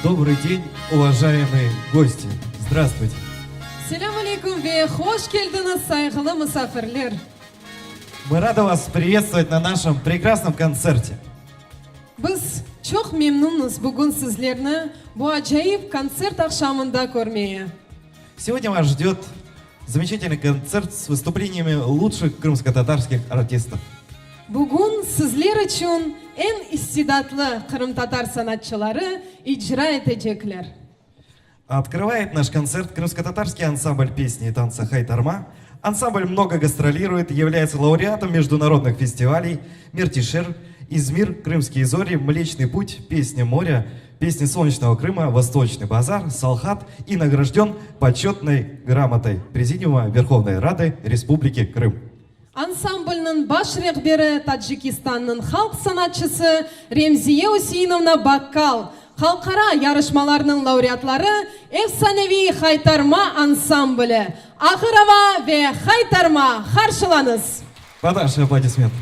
Добрый день, уважаемые гости! Здравствуйте! Selâm aleyküm ve hoş keldiñiz, sayğılı musafirler! Мы рады вас приветствовать на нашем прекрасном концерте. Biz çoq memnunmız bugün sizlerni bu acayip kontsert aqşamında körmeye. Сегодня вас ждет замечательный концерт с выступлениями лучших крымско-татарских артистов. Bugün sizler içün eñ istidatlı qırımtatar sanatçıları icra etecekler. Открывает наш концерт крымско-татарский ансамбль песни и танца «Хайтарма». Ансамбль много гастролирует, является лауреатом международных фестивалей «Мертишер», «Измир», «Крымские зори», «Млечный путь», «Песня моря», «Песни солнечного Крыма», «Восточный базар», «Салхат» и награжден почетной грамотой Президиума Верховной Рады Республики Крым. Ansamblniñ baş rehberi Tacikistannıñ halq sanatçısı Remziye Üseinovna Bakkal, halqara yarışmalarnıñ laureatları efsaneviy Haytarma ansambli, Ağır ava ve Haytarma, qarşılañız! Под ваши аплодисменты.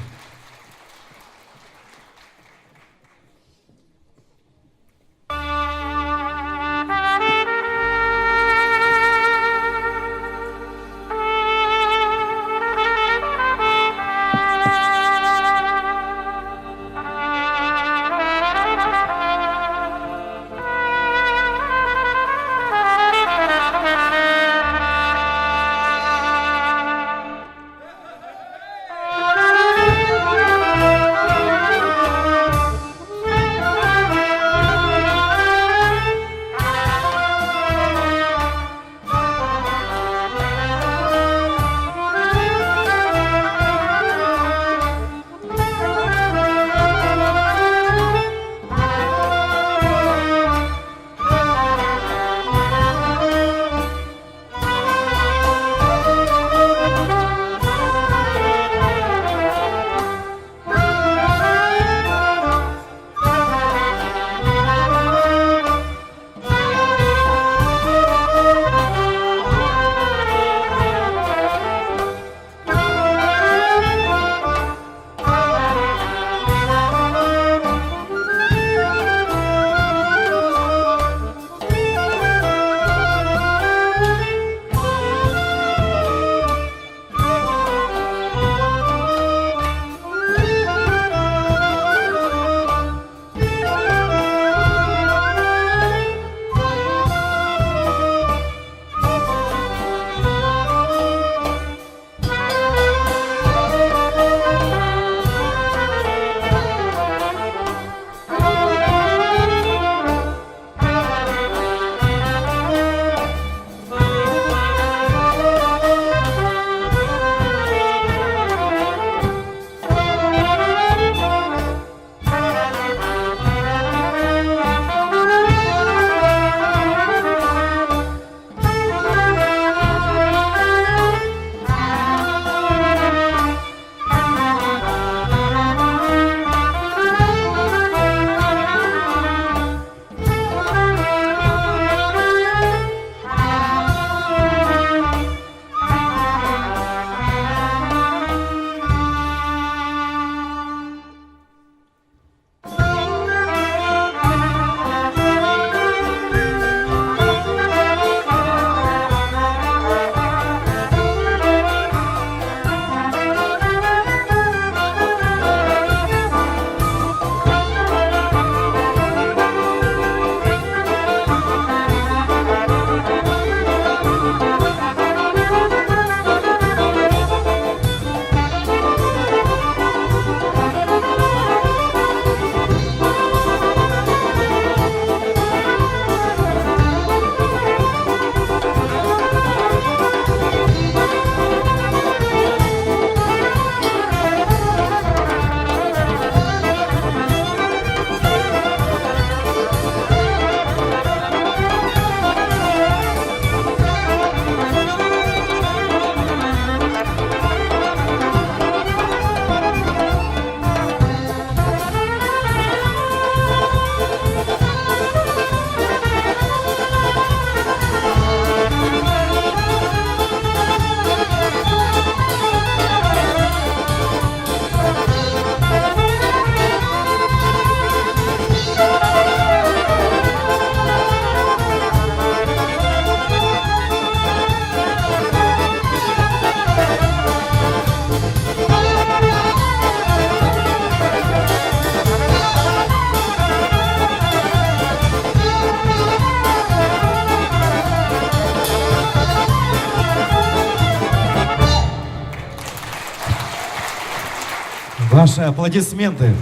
Ваши аплодисменты.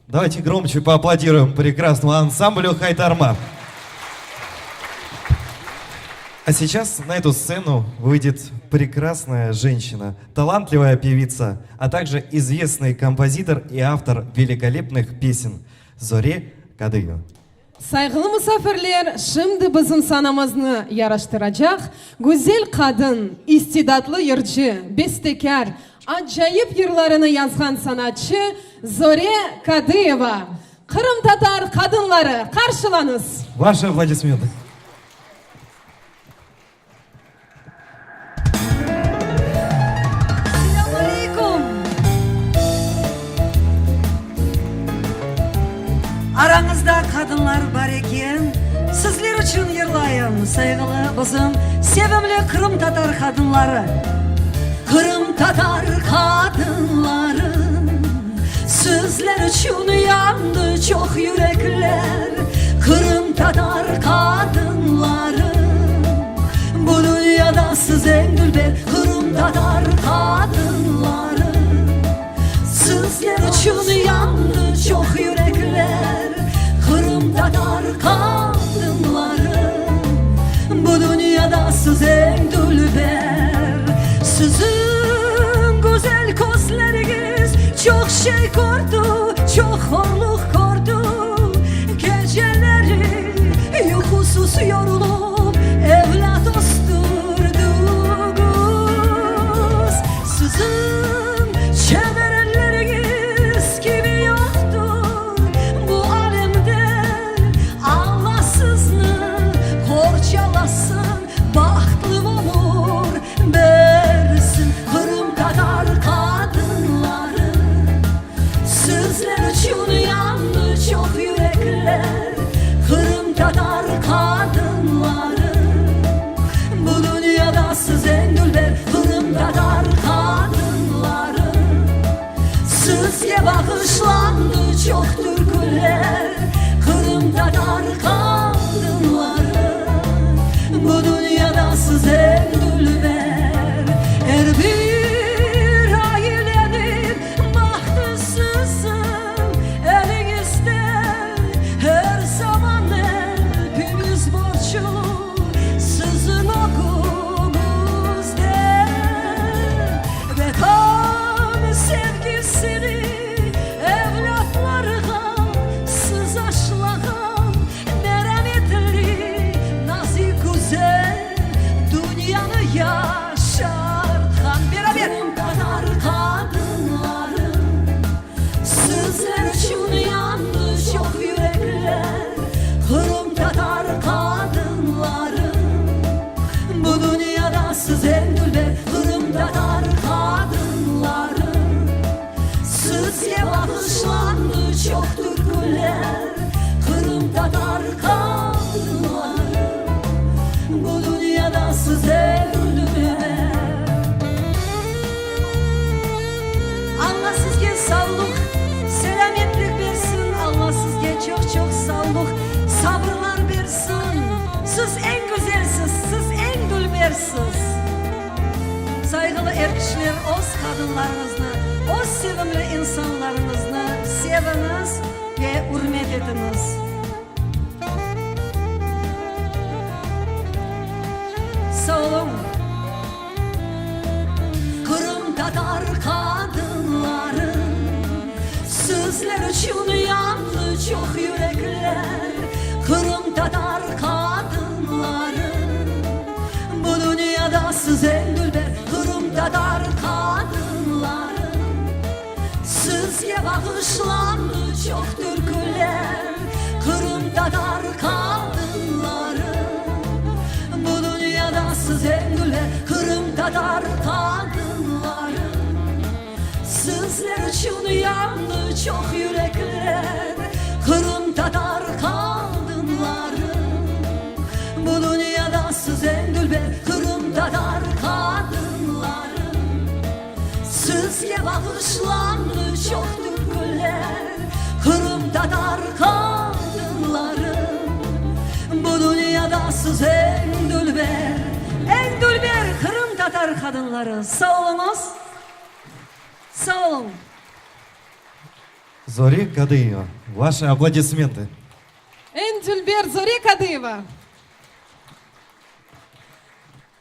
Давайте громче поаплодируем прекрасному ансамблю «Хайтарма». А сейчас на эту сцену выйдет прекрасная женщина, талантливая певица, а также известный композитор и автор великолепных песен Зоре Кадыева. Sayğılı musafirler, şimdi bizim sanamıznı yaraştıracaq güzel qadın, istidatlı yırcı, bestekâr, acayip yırlarını yazğan sanatçı Zore Kadıyeva. Qırımtatar qadınları, qarşılañız! Ваши аплодисменты. Selâm aleyküm! Arañızda qadınlar bar eken, sizler içün yırlayım, sayğılı bizim sevimli qırımtatar qadınları. Qırımtatar qadınları, sizler içün yandı çoq yürekler, Qırımtatar qadınları, bu dünyada siz eñ dülber, Qırımtatar qadınları, sizler içün yandı çoq yürekler, Qırımtatar qadınları, bu dünyada siz eñ dülber. Siziñ güzel közleriñiz çoq şey kördi, çoq horluq kördi, Geceleri yuqusız yorulıp evlât östürdüñiz. Siziñ çeber elleriñiz kibi yoqtır bu alemde, Alla sizni qorçalasın, bahtlı ömür bersin. Qırımtatar qadınları, sizler içün yandı çoq yürekler, Qırımtatar qadınları, bu dünyada siz eñ dülber, Qırımtatar qadınları, sizge bağışlandı çoq türküler, Qırımtatar qadınları, bu dünyada siz eñ dülber. Er bir aileniñ bahtı siziñ eliñizde, Er zaman epimiz borçlu siziñ ögüñizde. Vetan sevgisini evlâtlarğa siz aşlağan, Merametli, nazik, güzel, dünyanı yaşartqan. Beraber! Qırımtatar qadınları, sizler içün yandı çoq yürekler, Qırımtatar qadınları, bu dünyada siz eñ dülber, Qırımtatar qadınları, sizge bağışlandı çoq türküler, Qırımtatar qadınları, bu dünyada siz eñ dülber. Alla sizge savluq, selâmetlik bersin, Alla sizge çoq-çoq savluq, sabırlar bersin. Siz eñ güzelsiz, siz eñ dülbersiz. Sayğılı er kişiler, öz qadınlarıñıznı, öz sevimli insanlarıñıznı seviñiz ve ürmet etiñiz. Sağ oluñ. Qırımtatar qadınları, sizler içün yandı çoq yürekler, Qırımtatar qadınları, bu dünyada siz eñ dülber, Qırımtatar qadınları, sizge bağışlandı çoq türküler, Qırımtatar qadınları, bu dünyada siz eñ dülber, Qırımtatar qadınları, sizler içün yandı çoq yürekler, Qırımtatar qadınları, bu dünyada siz eñ dülber, Qırımtatar qadınları, sizge bağışlandı çoq türküler. Sizler, qırımtatar qadınları, Bu dünyada siz eñ dülber, eñ dülber qırımtatar qadınları. Sağ oluñız! Sağ oluñ! Zore Kadıyeva, ваши аплодисменты. Eñ dülber Zore Kadıyeva!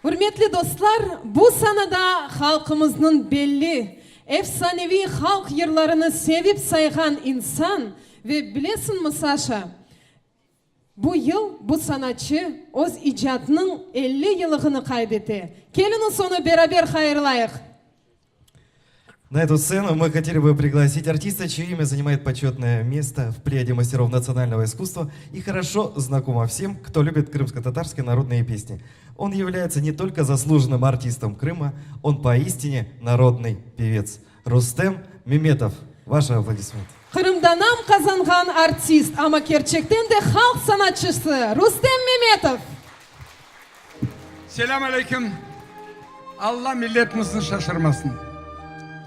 Ürmetli dostlar, bu sanada halqımıznıñ belli, efsaneviy halq yırlarını sevip sayğan insan ve bilesiñmi, Saşa, bu yıl bu sanatçı öz icadınıñ 50 yıllığını qayd ete. Keliñiz onı beraber hayırlayıq! На эту сцену мы хотели бы пригласить артиста, чье имя занимает почетное место в плеяде мастеров национального искусства и хорошо знакомо всем, кто любит крымско-татарские народные песни. Он является не только заслуженным артистом Крыма, он поистине народный певец. Рустем Меметов. Ваши аплодисменты. Qırımda nam qazanğan artist, amma kerçekten de halq sanatçısı Rustem Memetov! Selâm aleyküm! Alla milletimizni şaşırmasın,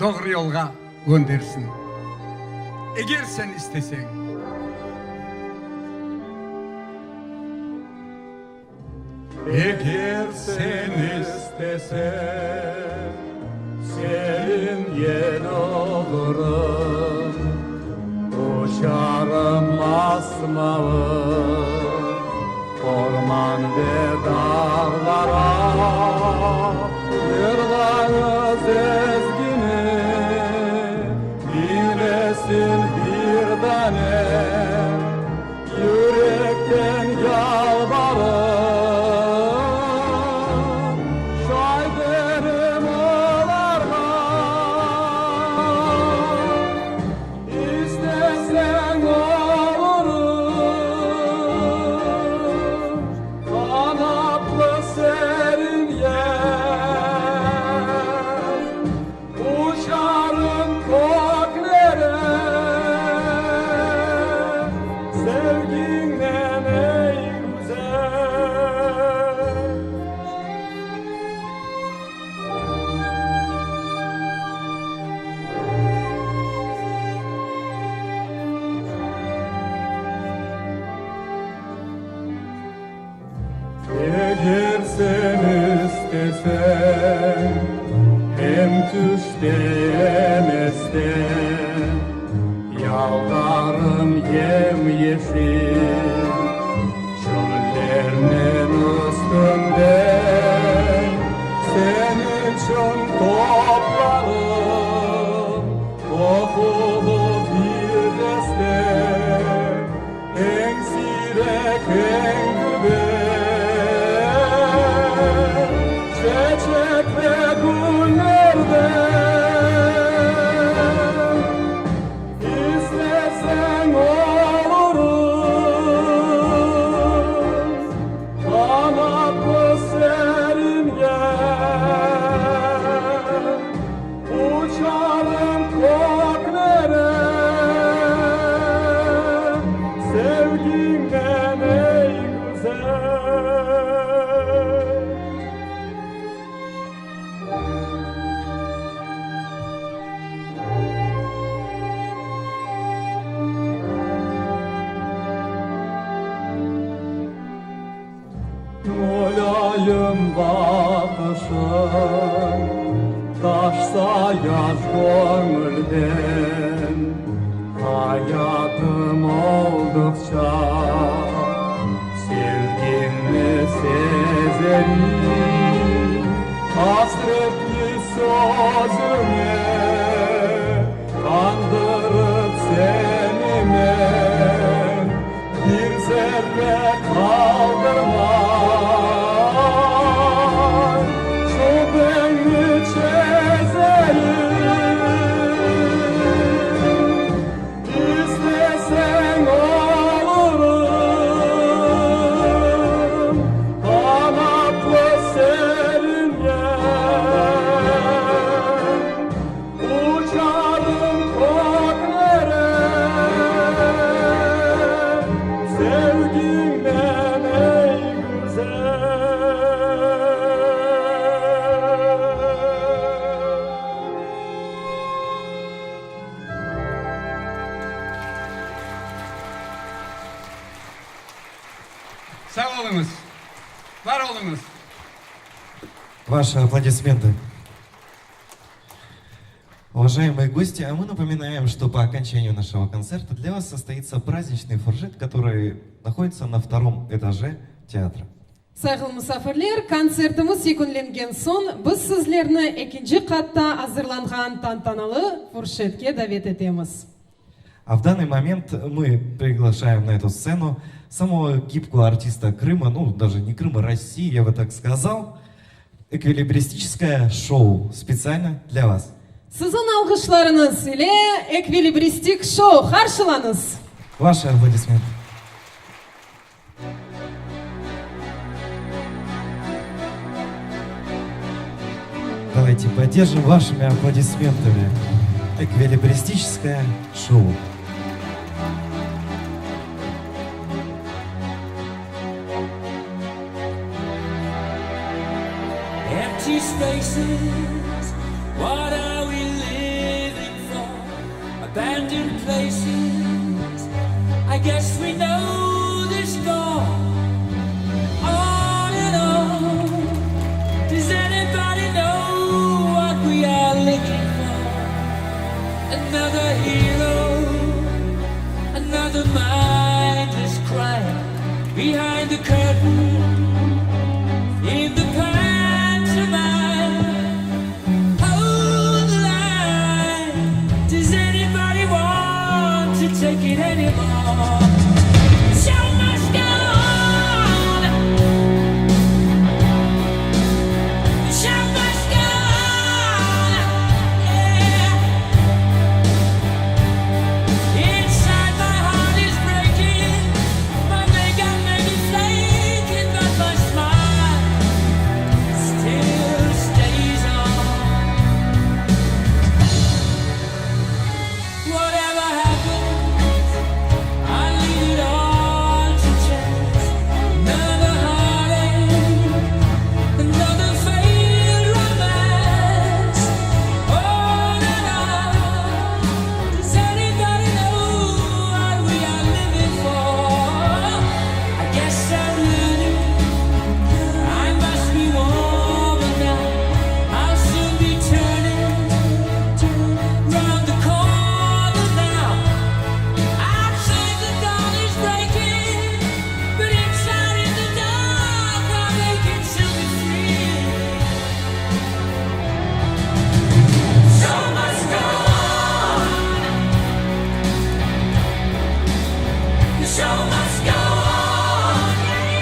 doğru yolğa göndersin. Eger sen isteseñ. Eger sen isteseñ, serin yel olurım, Uçarım masmavı orman ve dağlara, Yırlarız ezgini diñlesin bir danem, Yürekten yalvarıp, şay derim olarğa, İsteseñ olurım, qanatlı serin yel. Uçarım köklere, sevgiñnen, ey güzel. Eger sen isteseñ, em tüşte, em este, Yağarım yem-yeşil çöllerniñ üstünden, Seniñ içün toplarım qoqulı bir deste. Eñ siyrek, eñ dülber çeçek ve güllerden. İsteseñ olurım qanatlı serin yel. Uçarım köklere, sevgiñnen, ey güzel. Mulâyim baqışıñ taşsa yaş göñülden, Hayatım olduqça sevgiñni sezerim, Asretli sözüñe qandırıp seni men, Bir zerre qaldırmay, şübeñni çezerim. İsteseñ olurım qanatlı serin yel. Uçarım köklere, sevgiñnen. Sağ oluñız. Var oluñız. Ваши аплодисменты. Уважаемые гости, а мы напоминаем, что по окончанию нашего концерта для вас состоится праздничный фуршет, который находится на втором этаже театра. Sayğılı musafirler, kontsertimiz yekünlengen soñ, biz sizlerni ekinci qatta azırlanğan tantanalı furşetke davet etemiz. А в данный момент мы приглашаем на эту сцену самого гибкого артиста Крыма, ну, даже не Крыма, России, я бы так сказал, эквилибристическое шоу специально для вас. Siziñ alğışlarıñız ile ekvilibristik şou qarşılañız! Ваши аплодисменты. Давайте поддержим вашими аплодисментами эквилибристическое шоу. Empty spaces, what are we living for? Abandoned places, I guess we know the score. On and on, does anybody know what we are looking for? Another hero, another mindless crime behind the curtain in the pantomime. Hold the line. Does anybody want to take it anymore? Show must go on. The show must go on. Yeah. Inside my heart is breaking. My makeup may be flaking, but my smile still stays on. Whatever happens, I leave it all to chance. Another heartache, another failed romance. On and on. Does anybody know what we are living for? I guess I'm learning. I must be warmer now. I'll soon be turning round the corner now. Outside the dawn is breaking, but inside in the dark I'm aching to be free. Show must go on. The show must go on. Yeah.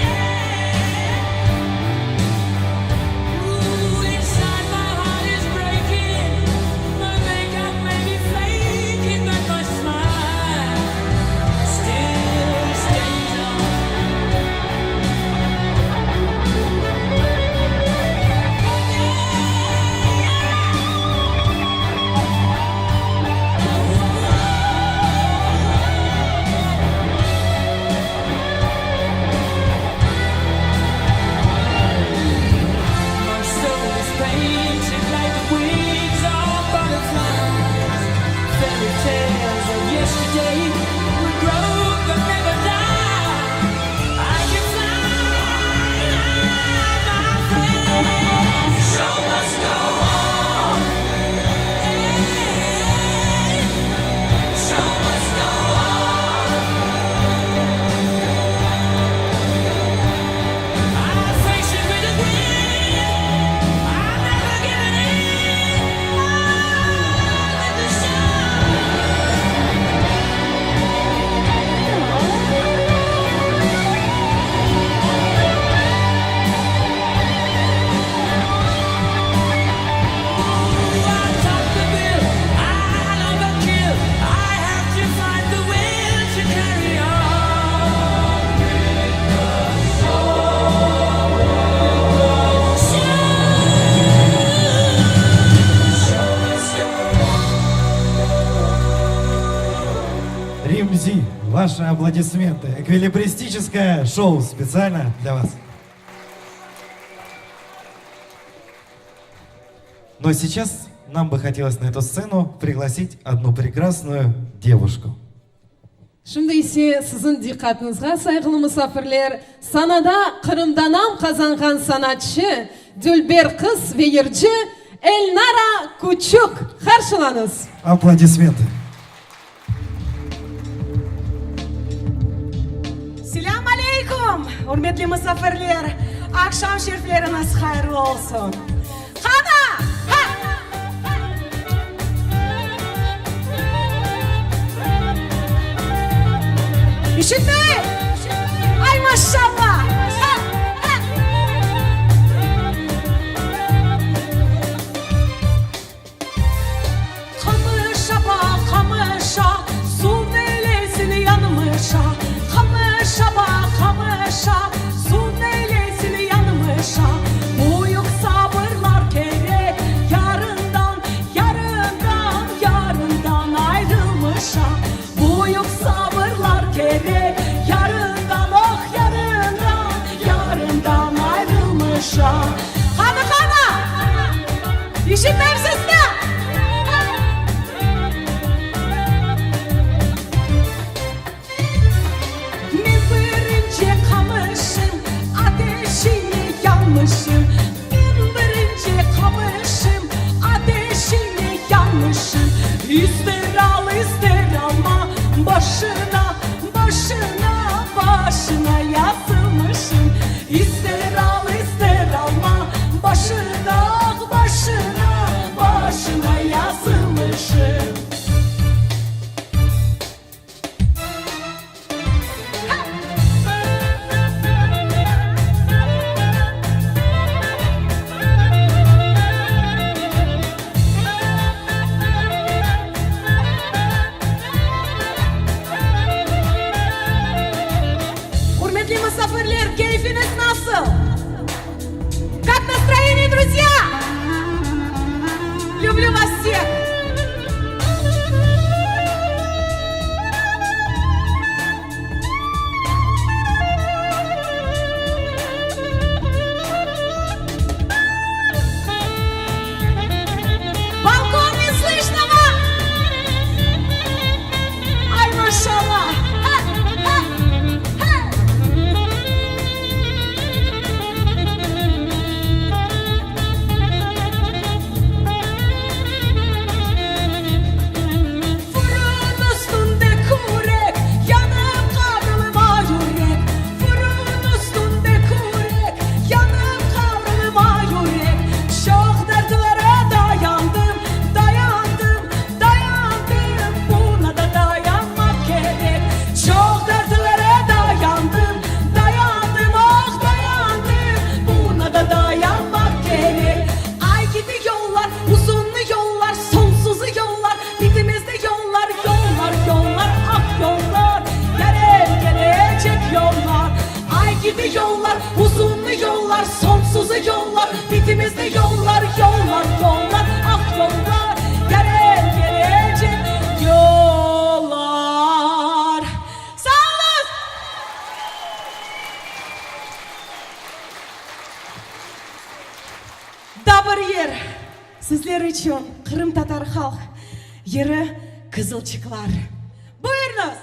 Ooh, inside my heart is breaking. My makeup may be flaking, but my smile still stays on. My soul is painted like the wings of butterflies. Fairy tales of yesterday will grow but never die. I can fly, my friend. Show must go on. Show must go on. I face it with a grin. I'm never giving in. I'll let the show. I top the bill. I'll overkill. I have to find the will to carry on. Show must go Ремзи, ваши аплодисменты. Эквилибристическое шоу специально для вас. Но сейчас нам бы хотелось на эту сцену пригласить одну прекрасную девушку. Şimdi ise siziñ diqqatıñızğa, sayğılı musafirler, sanada Qırımda nam qazanğan sanatçı, dülber qız ve yırcı Elnara Küçük qarşılañız! Aplodismentı. Selâm aleykum, ürmetli musafirler! Aqşam şerifleriñiz hayırlı olsun! Qana! Ha! İşitmeyim! Ay, maşşalla! Ha! Ha! Qamışa baq, qamışa, suv neylesin yanmışa. Qamışa baq, qamışa, suv neylesin yanmışa. Büyük sabırlar kerek, yarından, yarından, yarından ayrılmışa. Büyük sabırlar kerek, yarından, oh, yarından, yarından ayrılmışa. Qani, qana! İşitmeyim sesni! Men birinci qamışım, ateşine yanmışım. Men birinci qamışım, ateşine yanmışım. İster al, ister alma, başına, başına, başına yazılmışım. İster al, ister alma, başına, ah, başına, başına yazılmışım. Ürmetli musafirler, keyfiñiz nasıl? Как настроение, друзья? Люблю вас всех! Balkon не слышно вам? Ay, maşallah! Ha, ha, ha! Fırın üstünde kürek, yanıp qavrulma yürek. Fırın üstünde kürek, yanıp qavrulma yürek. Çoq dertlere dayandım, dayandım, dayandım. Buna da dayanmaq kerek. Çoq dertlere dayandım, dayandım, ah dayandım. Buna da dayanmaq kerek. Ay gidi yollar, uzun yollar, soñsuz yollar, bitmez de yollar, yollar, yollar, ah yollar, Yarem kelecek yollar. Ay gidi yollar, uzun yollar, soñsuz yollar, bitmez de yollar, yollar, yollar, ah yollar, Yarem kelecek yollar. Sağ oluñız! Daa bir yır sizler içün qırımtatar halq yırı Qızılçıqlar. Buyurıñız!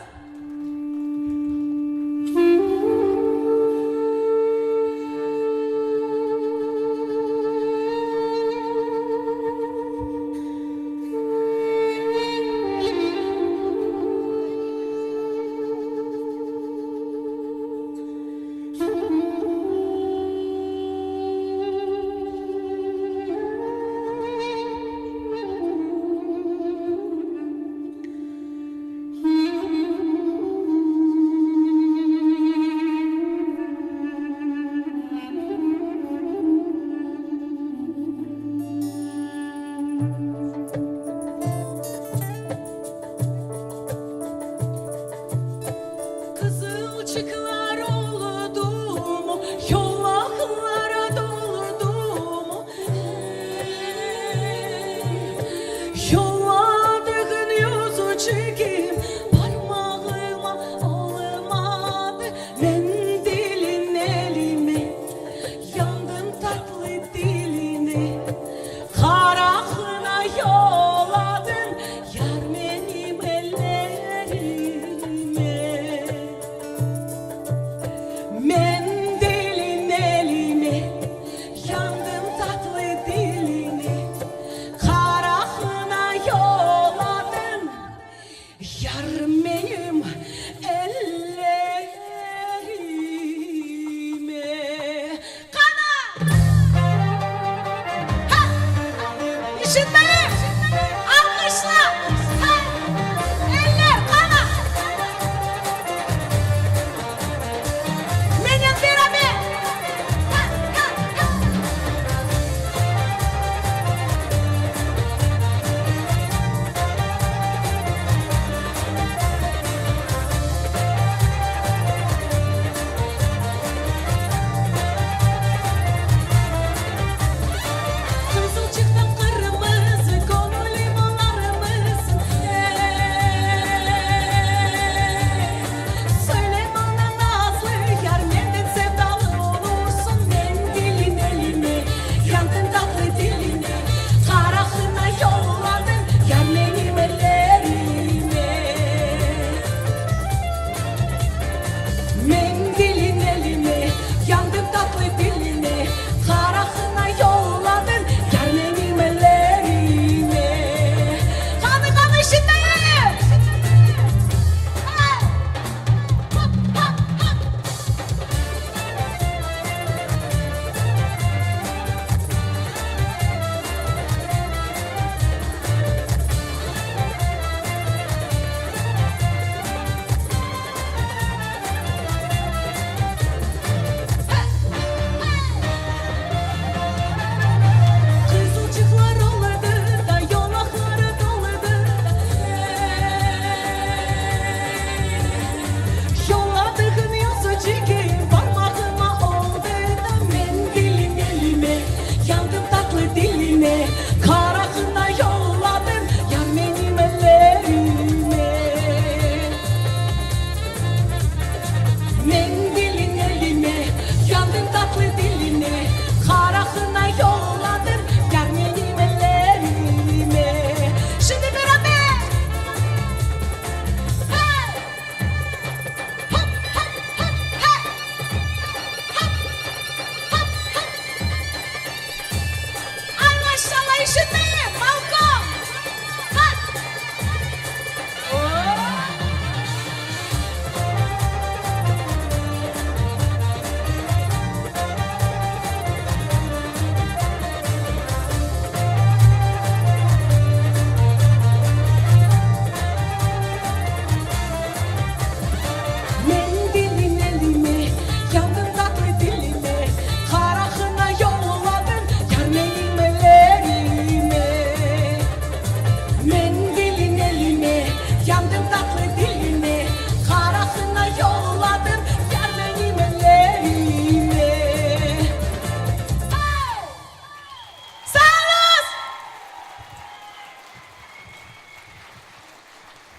Qızılçıqlar oldu mu, yolaqlar doldu mu? Yolladığın yüzüçigim parmağıma olmadı. Mendilin elime, yandım tatlı diline. Qara qına yolladın, yar menim ellerime.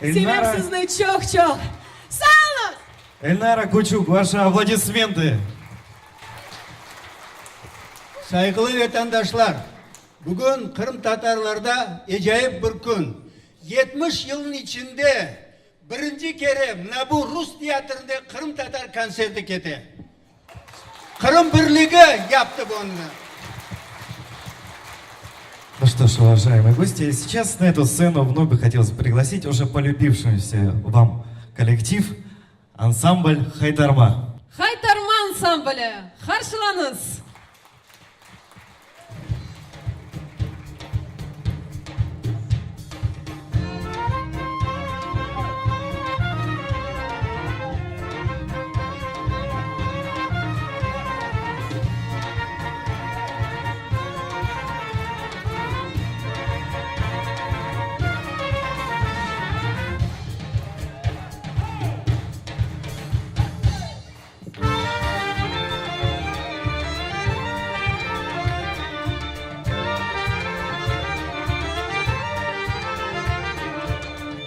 Эльнара, Sevem sizni çoq-çoq. Sağ oluñız! Эльнара Кучук, ваши аплодисменты. Sayğılı vetandaşlar! Bugün qırımtatarlarda ecayip bir kün. 70 yılnıñ içinde birinci kere mına bu rus teatrinde qırımtatar kontserti kete. Qırım birligi yaptı bunı. Ну что ж, уважаемые гости, сейчас на эту сцену вновь бы хотелось пригласить уже полюбившийся вам коллектив ансамбль «Хайтарма». Haytarma ansambli, qarşılañız!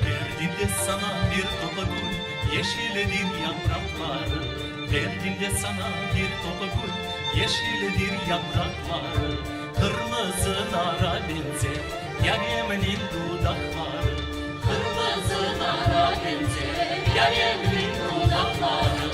Verdim de sana bir topa gül, Yeşildir yapraqları. Verdim de sana bir topa gül, Yeşildir yapraqları. Qırmızı nara beñzer, Yaremniñ dudaqları. Qırmızı nara beñzer, Yaremniñ dudaqları.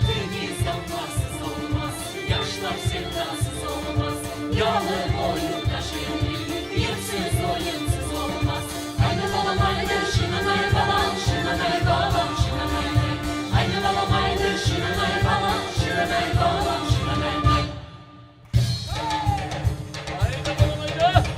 Deniz damlasız olmaz, yaşlar sevdasız olmaz, Yalı boyu taşıyım, yırsız oyunsız olmaz. Haydi balam haydi, şinanay balam, şinanay balam, şinanay nay. Haydi balam haydi, şinanay balam, şinanay balam, şinanay nay. Haydi balam haydi!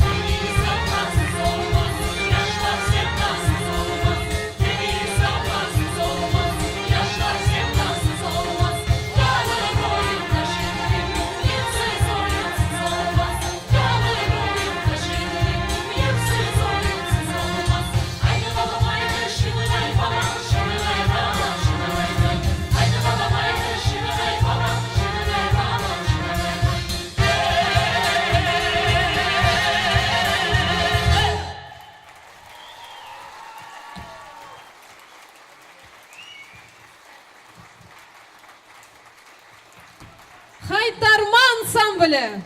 Deniz damlasız olmaz, yaşlar sevdasız olmaz. Deniz damlasız olmaz, yaşlar sevdasız olmaz. Yalı boyunda şirin, yırsız oyunsuz olmaz. Yalı boyunda şirin, yırsız oyunsuz olmaz. Haydi balam haydi, şinanay balam, şinanay balam, şinanay nay. Haydi balam haydi, şinanay balam, şinanay balam, şinanay nay. Haytarma ansambli!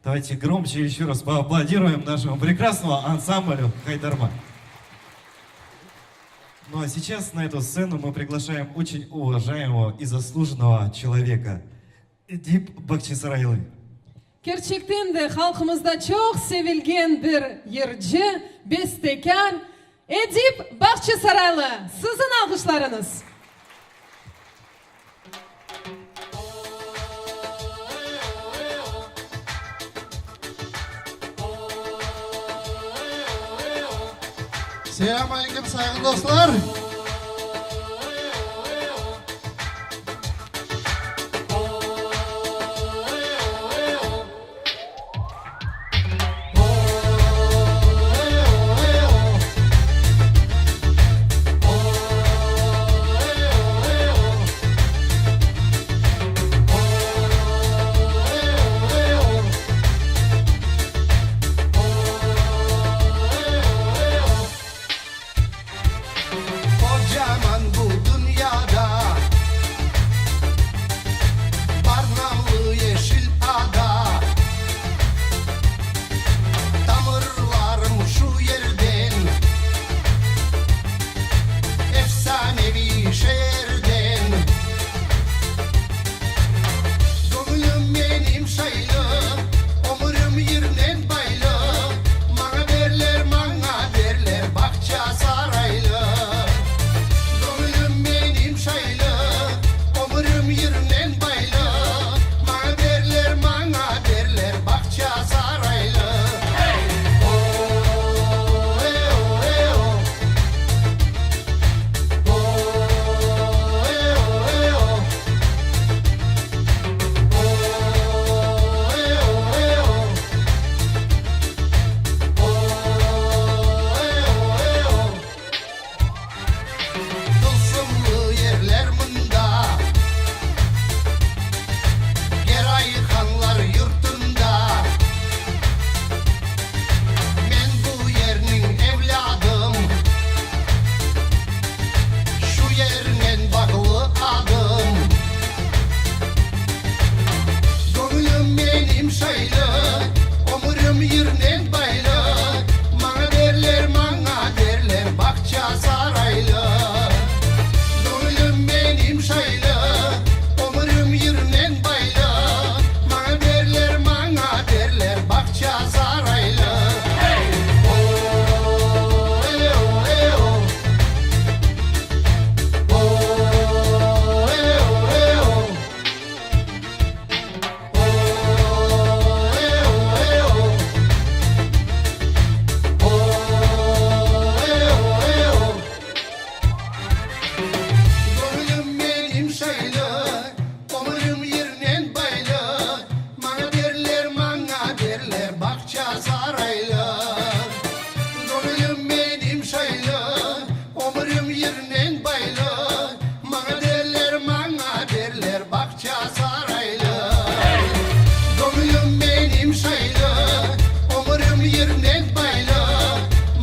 Давайте громче еще раз поаплодируем нашему прекрасному ансамблю «Хайтарма». Ну а сейчас на эту сцену мы приглашаем очень уважаемого и заслуженного человека Эдип Бахчисарайлы. Kerçekten de halqımızda çoq sevilgen bir yırcı, bestekâr Edip Bağçasaraylı. Siziñ alğışlarıñız. Selâm aleyküm, sayğılı dostlar! Qocaman bu dünyada Bar namlı yeşil ada. Tamırlarım şu yerden, Efsaneviy şeerden. Göñlüm menim şaylı, Ömürim yırnen baylı, Maña derler, maña derler Bağçasaraylı. Göñlüm menim şaylı, Ömürim yırnen baylı, Maña derler, maña derler Bağçasaraylı. O-e-o-e-o. O-e-o-e-o. O-e-o-e-o. O-e-o-e-o. Tılsımlı yerler mında, Geray hanlar yurtunda. Men bu yerniñ evlâdım, Şu yernen bağlı adım. Göñlüm menim şaylı, Ömürim yırnen baylı, Maña derler, maña derler Bağçasaraylı. Göñlüm menim şaylı, Ömürim yırnen baylı, Maña derler, maña derler Bağçasaraylı. O-e-o-e-o. O-e-o-e-o. O-e-o-e-o. O-e-o-e-o. Göñlüm menim şaylı, Ömürim yırnen baylı, Maña derler, maña derler Bağçasaraylı. Göñlüm menim şaylı, Ömürim yırnen baylı, Maña derler, maña derler Bağçasaraylı. Göñlüm menim şaylı, Ömürim yırnen baylı,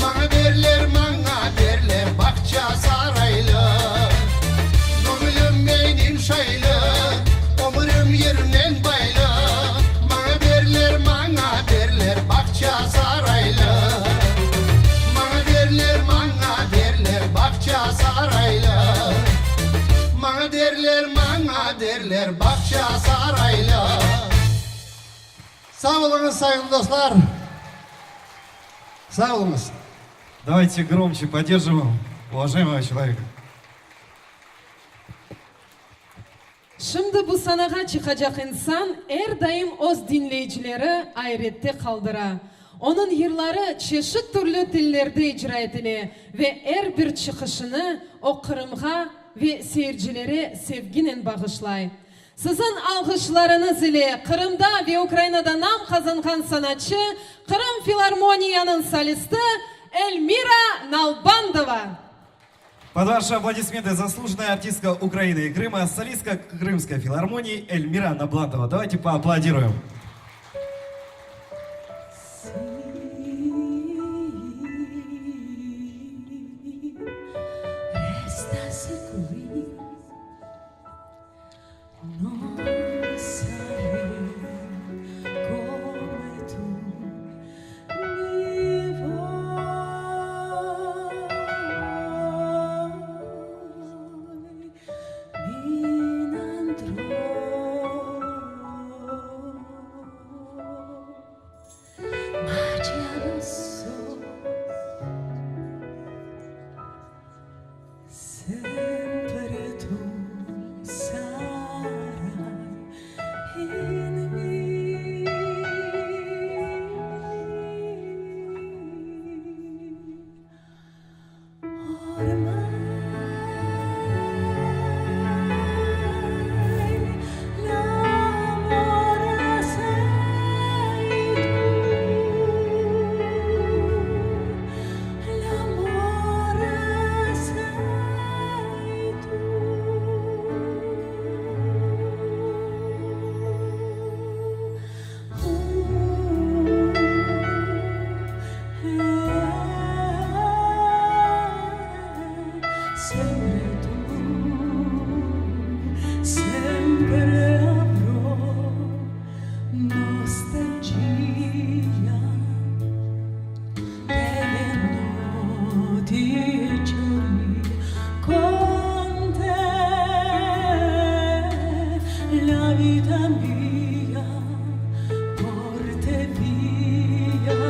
Maña derler, maña derler Bağçasaraylı. Göñlüm menim şaylı, Ömürim yırnen baylı, Maña derler, maña derler Bağçasaraylı. Maña derler, maña derler Bağçasaraylı. Maña derler, maña derler Bağçasaraylı. Sağ oluñız, sayğılı dostlar. Sağ oluñız. Давайте громче поддержим уважаемого человека. Şimdi bu sanağa çıqacaq insan er daim öz diñleyicileri ayrette qaldıra. Onıñ yırları çeşit türlü tillerde icra etile ve er bir çıqışını o Qırımğa ve seyircilere sevginen bağışlay. Siziñ alğışlarıñız ile Qırımda ve Ukrainada nam qazanğan sanatçı, Qırım filarmoniyanıñ solisti Elmira Nalbandova. Под ваши аплодисменты заслуженная артистка Украины и Крыма, солистка Крымской филармонии Эльмира Налбандова. Давайте поаплодируем. Restasi qui, non sarei come tu mi vuoi, mi andrò, ma già lo so. Sempre tu. Sempre avrò nostalgia delle notti e giorni con te. La vita mia porta via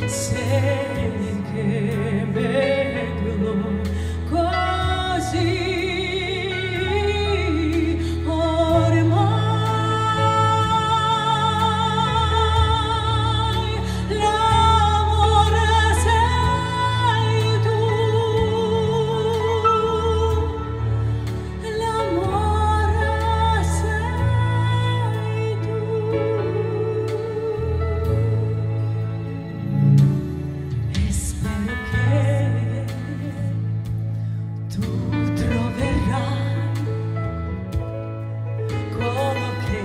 Sei che meglio così ormai l'amore sei tu l'amore sei tu e spero che tu troverai quello che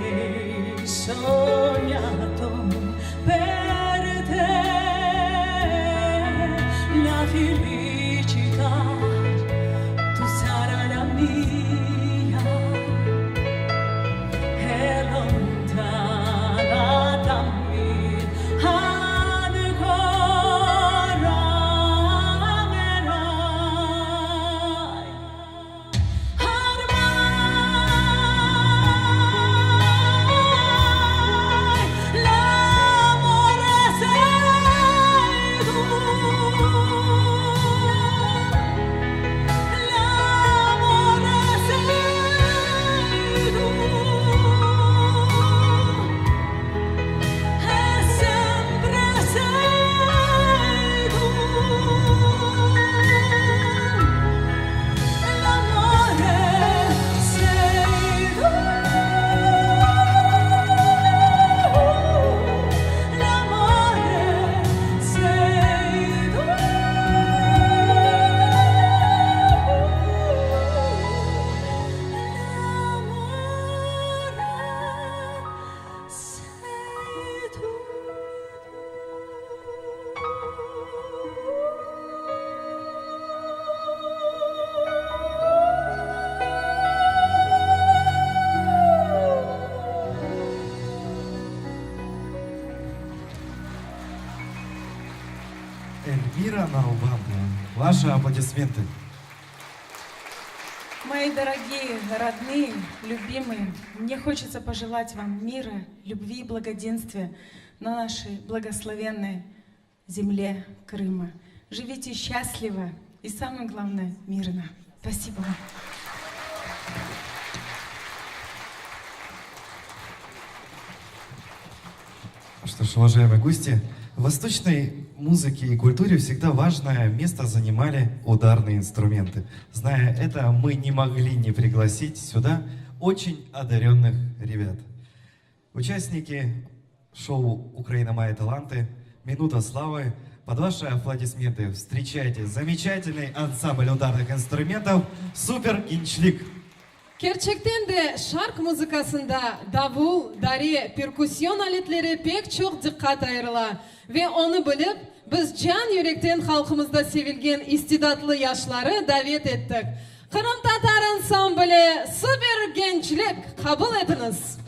hai sognato per te, la felicità, tu sarai la mia e lontana da me ancora amerai. Ormai l'amore sei tu, l'amore sei tu, e sempre sei tu. L'amore sei tu, l'amore sei tu, l'amore sei tu. Эльмира Налбантова. Ваши аплодисменты. Мои дорогие, родные, любимые, мне хочется пожелать вам мира, любви и благоденствия на нашей благословенной земле Крыма. Живите счастливо и, самое главное, мирно. Спасибо вам. Что ж, уважаемые гости, в восточной музыке и культуре всегда важное место занимали ударные инструменты. Зная это, мы не могли не пригласить сюда очень одаренных ребят. Участники шоу «Украина. Мои таланты. Минута славы» под ваши аплодисменты встречайте замечательный ансамбль ударных инструментов «Супер Генчлик». Kerçekten de, şarq muzıkasında davul, dare, perkussion aletleri pek çoq diqqat ayırıla. Ve onı bilip, biz can-yürekten halqımızda sevilgen istidatlı yaşları davet ettik. Qırımtatar ansambli Süper Gençlik qabul etiñiz!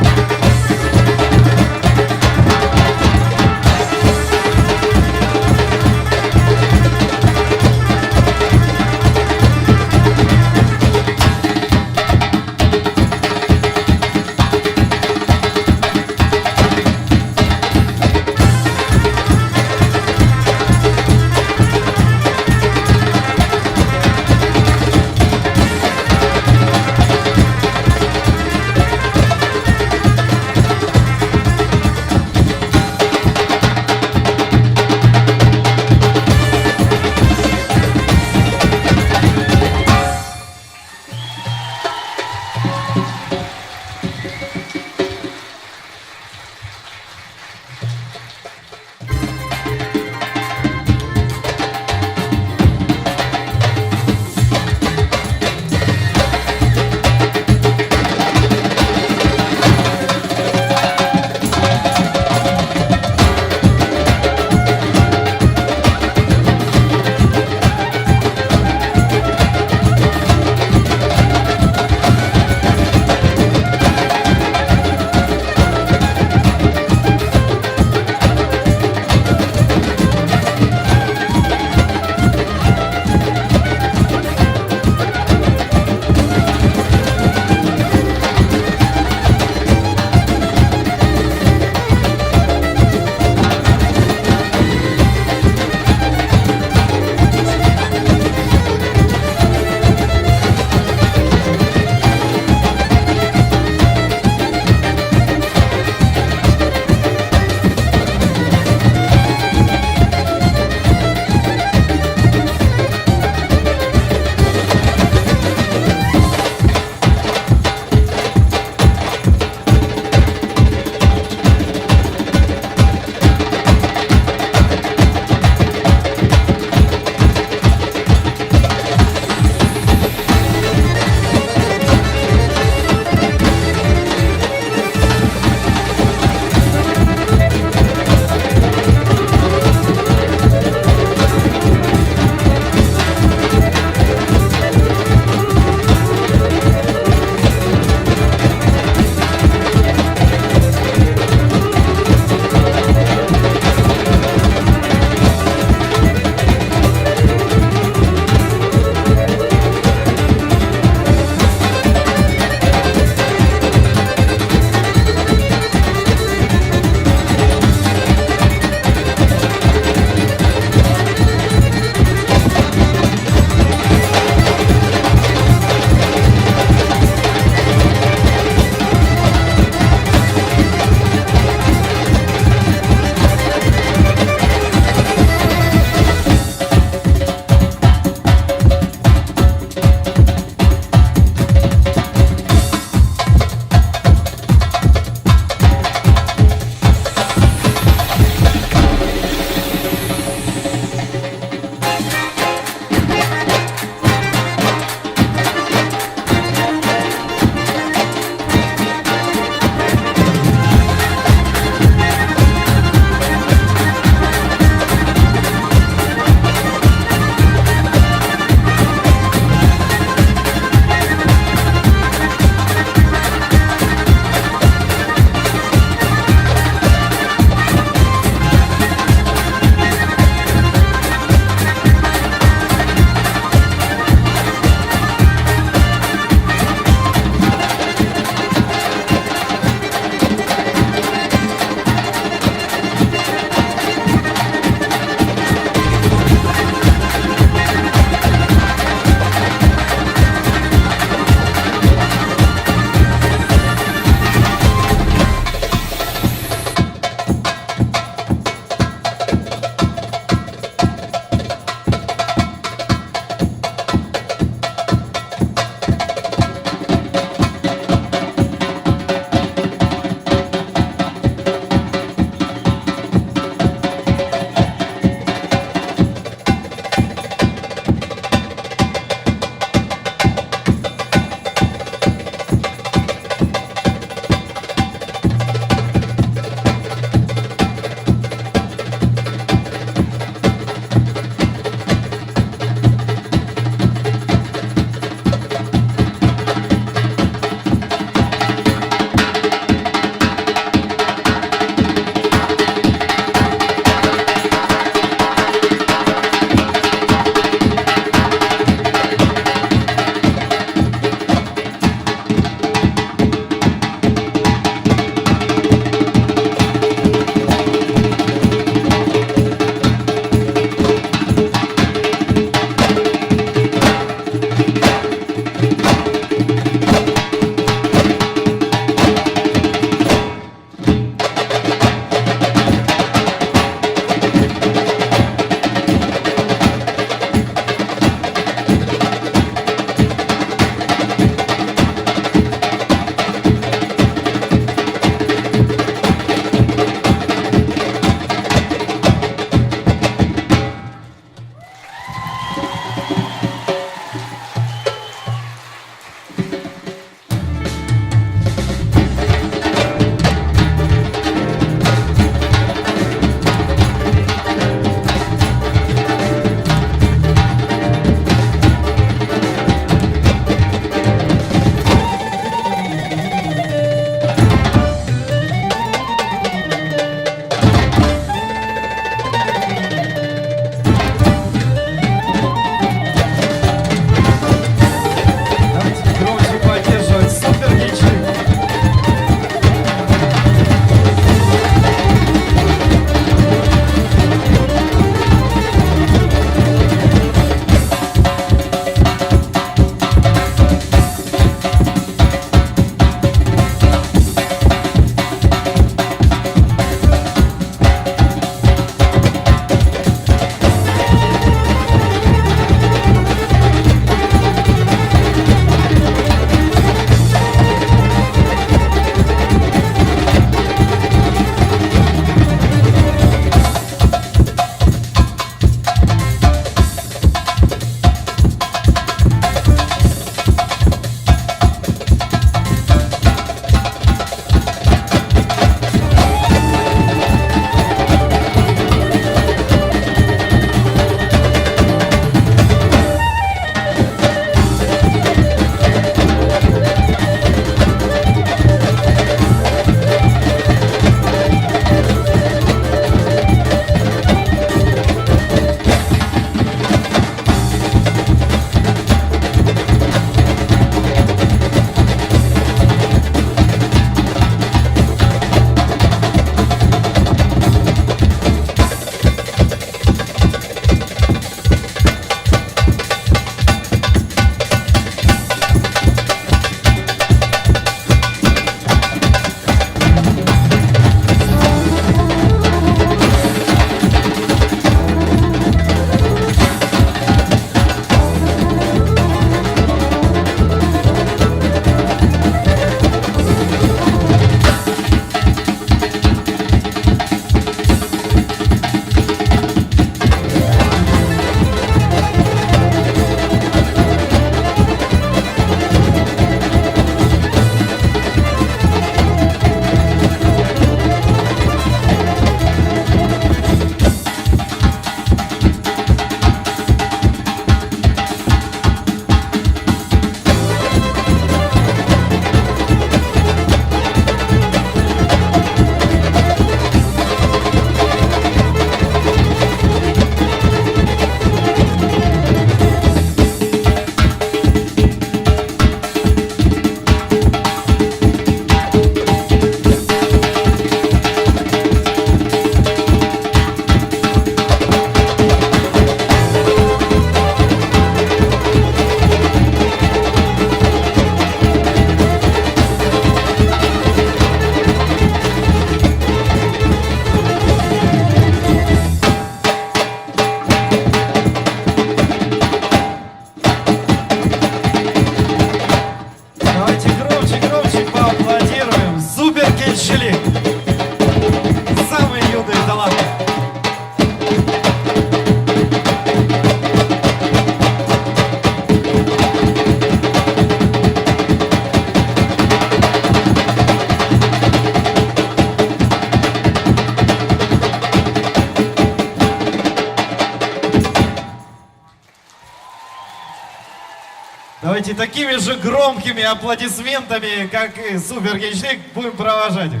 Давайте такими же громкими аплодисментами, как и Супер Генчлик, будем провожать их.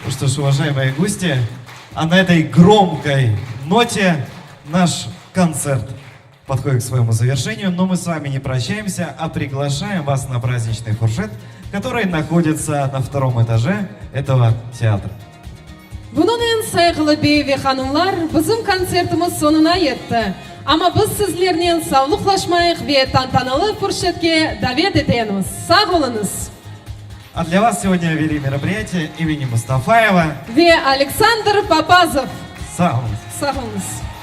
Ну что ж, уважаемые гости, а на этой громкой ноте наш концерт подходит к своему завершению, но мы с вами не прощаемся, а приглашаем вас на праздничный фуршет, который находится на втором этаже этого театра. Bunıñnen, sayğılı bey ve hanımlar, bizim kontsertimiz soñuna yetti. Amma biz sizlernen savlıqlaşmayıq ve tantanalı furşetke davet etemiz. Sağ oluñız! А для вас сегодня вели мероприятие имени Мустафаева. Ve Aleksandr Papazov. Sağ oluñız. Sağ oluñız.